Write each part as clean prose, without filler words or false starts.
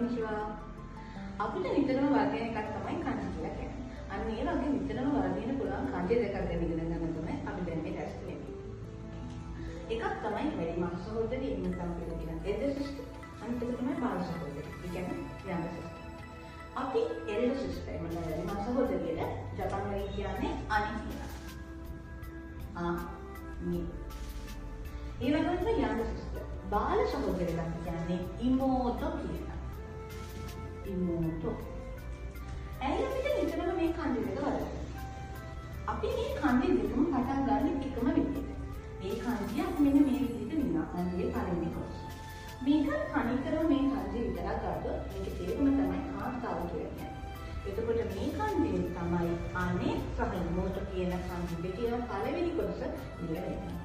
කොන්නිචිවා. අපිට නිතරම වර්ධනය එකක් තමයි කංජි කියලා කියන්නේ. අන්න ඒ වගේ නිතරම වර්ධනය පුළුවන් කංජි දෙකක් ගැන ඉගෙන ගන්න තමයි අපි දැන් මේ රැස් වෙන්නේ. එකක් තමයි වැඩිමහල් සහෝදරිය, එහෙම නැත්නම් අපිට කියන එල්ඩර් සිස්ටර්. අනිත් එක තමයි බාල සහෝදරිය. ඒ කියන්නේ යංගර් සිස්ටර්. අපි එල්ඩර් සිස්ටර් එහෙම නැත්නම් වැඩිමහල් සහෝදරියට ජපන් වලින් කියන්නේ අනි කියලා. ආ නි. ඒ වගේම තමයි යංගර් සිස්ටර්. බාල සහෝදරියට අපි කියන්නේ ඉමෝතෝ කියලා. ඉමෝතෝ. ඇයි අපිට නිතරම මේ කන්දි දෙක වරදින්නේ? අපි මේ කන්දි දෙකම පටන් ගන්න එකම විදිහට. මේ කන්දිය අපි මෙන්න මේ විදිහට ලියනවා. කන්දියේ පළවෙනි කොටස. මේක තනිකරම මේ කන්දිය විතරක් ගත්තොත් මේකේ තේරුම තමයි කාන්තාව කියලා කියන්නේ. එතකොට මේ කන්දිය තමයි අනේ සහ ඉමෝතෝ කියන කන්දි දෙකේම පළවෙනි කොටස ලියලා.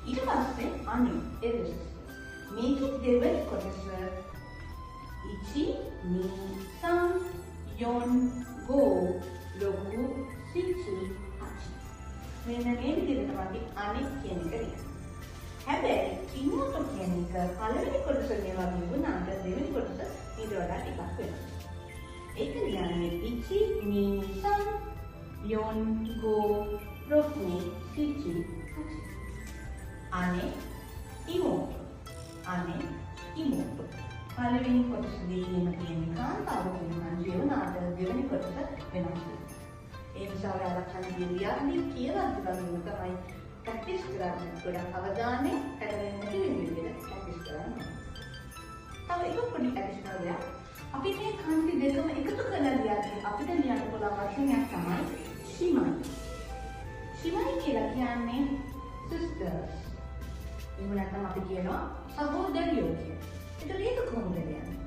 ඊට පස්සේ අනේ එල්ඩර් සිස්ටර්. මේකේ දෙවෙනි කොටස ඉචි නි සන් යොන් ගෝ රොකු සිචි හචි. මෙන්න මේ විදිහට තමයි අපි අනෙක් කියන එක ලියන්නේ. හැබැයි ඉමෝතෝ කියන එක පළවෙනි කොටස මේ වගේ වුණාට දෙවෙනි කොටස ඊට වඩා ටිකක් වෙනස්. ඒක ලියන්නේ ඉචි නි සන් යොන් ගෝ රොකු සිචි හචි. අනේ ඉමෝතෝ. අනේ ඉමෝතෝ. පළවෙනි කොටස දීගෙම තියෙන කාන්තාව කියන කන්ජිය වුණාට දෙවෙනි කොටස වෙනස් වෙනවා. ඒ නිසා ඔයාලා කන්ජිය ලියද්දී කියවද්දි වගේම තමයි ප්‍රැක්ටිස් කරන්න ගොඩක් අවධානයෙන් පැටලෙන්නේ නැති වෙන විදිහට ප්‍රැක්ටිස් කරන්න ඕනේ. තව එක පොඩි ඇඩිෂනල් දෙයක්. අපි මේ කන්දි දෙකම එකතු කරලා ලියද්දී අපිට ලියන්න පුළුවන් වචනයක් තමයි ෂිමයි. ෂිමයි කියලා කියන්නේ සිස්ටර්ස්. එහෙම නැත්නම් අපි කියනවා සහෝදරියෝ කියලා. එතකොට ඒක කොහොමද ලියන්නේ?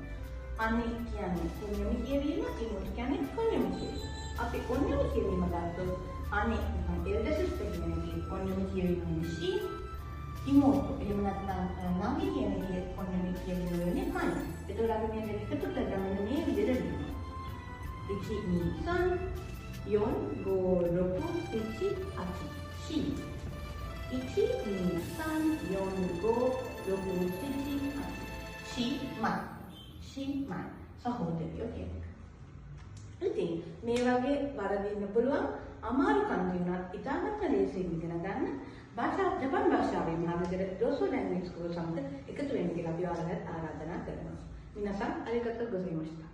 අනේ කියන්නේ කොන්යොමි කියවීම, ඉමෝටෝ කියන්නේ කොන්යොමි කියවීම. අපි ඔන්යොමි කියවීම ගත්තොත් අනේ නිකන් එල්ඩර් සිස්ටර් කියන එකේ ඔන්යොමි කියවීම වෙන්නේ ෂී, ඉමෝටෝ එහෙම නැත්නම් නංගි කියන එකේ ඔන්යොමි කියවීම වෙන්නේ මයි. එතකොට අපි මේ දෙක එකතු කරලා මෙන්න මේ විදිහට ලියනවා. ඉචි නි සන් යොන් ගෝ රොකු සිචි අචි ෂී. ඉචි නි සන් යොන් ගෝ රොකු සිචි අචි ෂී මයි. ෂී මයි සහෝදරියෝ කියන එක. ඉතින් මේ වගේ වරදින්න පුළුවන් අමාරු කන්දි වුණත් ඉතාමත්ම ලේසියෙන් ඉගෙන ගන්න භාෂාව ජපන් භාෂාවේ මහාවිද්‍යාල ඩෝසෝ ලැන්ග්වේජ් ස්කූල් සමග එකතු වෙන්න කියලා අපි ඔයාලට ආරාධනා කරනවා. 皆さんありがとうございました。